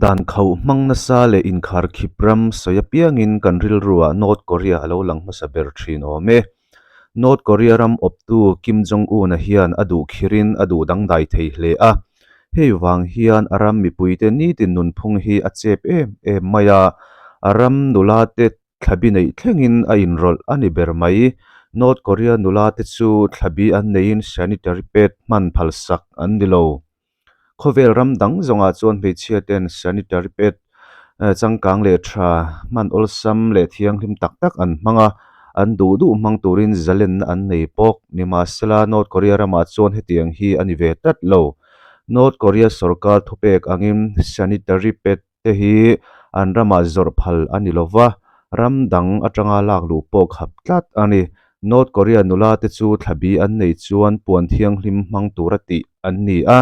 Dan khauh hmang nasa leh inkharkhip ram sawi apiangin kan rilruah North Korea a lo lang hmasa ber thin awm e. North Korea ram awptu Kim Jong-un-a hian a duh khirin a duh dangdai thei hle a. Hei vang hian a ram mipuite nitin nunphung hi a chep em em mai a, a ram nulate Thlabi neih thlengin a inrawlh a ni ber mai. North Korea nula te chu thlabi an neiin sanitary pad hman phalsak an ni lo. Khawvel ram dang zawngah chuan hmeichhia ten sanitary pad changkang leh tha hman awlsam leh thianghlim tak tak an hmang a, an duh duh hmang turin zalenna an nei bawk. Nimahsela North Korea ramah chuan hetiang hi a ni ve tlat lo. North Korea sorkar thupek angin sanitary pad te hi an ramah zawrh phal a ni lo va, ram dang atanga lak luh pawh khap tlat a ni. North Korea nula te chu thlabi an nei chuan puan thianghlim hmang tura tih an ni a,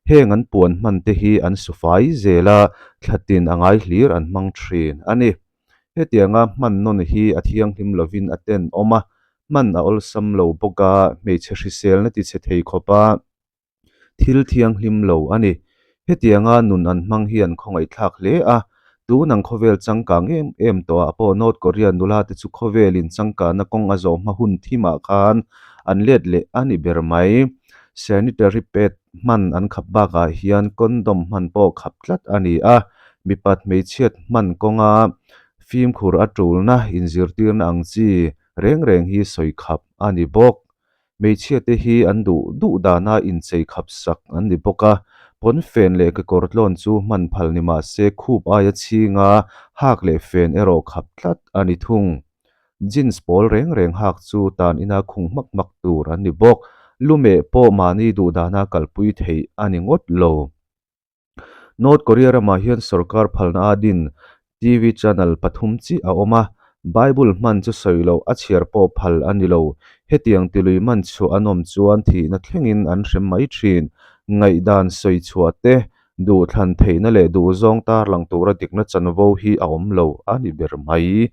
heng an puan hman te hi an su fai zel a, thlatin a ngai hlir an hmang thin a ni. Hetianga hman nawn hi a thianghlim lovin a tenawm a, hman a awlsam lo bawk a, hmeichhe hriselna tichhe thei khawpa Thil thianghlim lo a ni. Hetianga nun an hmang hi an khawngaihthlak hle a, tun ang khawvel changkang em em tawhah pawh North Korea nula te chu khawvelin changkana kawng a zawh hma hun thimah khan an let leh a ni ber mai. Sanitary pad hman an khap bakah hian condom hman pawh khap tlat a ni a, mipat hmeichhiat hman kawnga fimkhur a tulna inzirtirna ang chi reng reng hi sawi khap a ni bawk. Hmeichhia te hi an duh duh dana inchei khap sak an ni bawk a, pawnfen leh kekawr tlawn chu hman phal ni mah se khup aia chhinga hak leh fen erawh khap tlat a ni thung. Jeans pawl reng reng hak chu tan ina khung hmak hmak tur an ni bawk. Lumeh pawh mahni duh dana kalpui theih a ni ngawt lo. North Korea ramah hian sorkar phalna a din TV channel pathum chiah a awm a, Bible hman chu sawi loh a chhiar pawh phal a ni lo. Hetiang tilui man chhuah an awm chuan thihna thlengin an hrem mai thin. Ngaihdan sawi chhuah te, duhthlan theihna leh duhzawng tarlang tura dikna chanvo hi a awm lo a ni ber mai.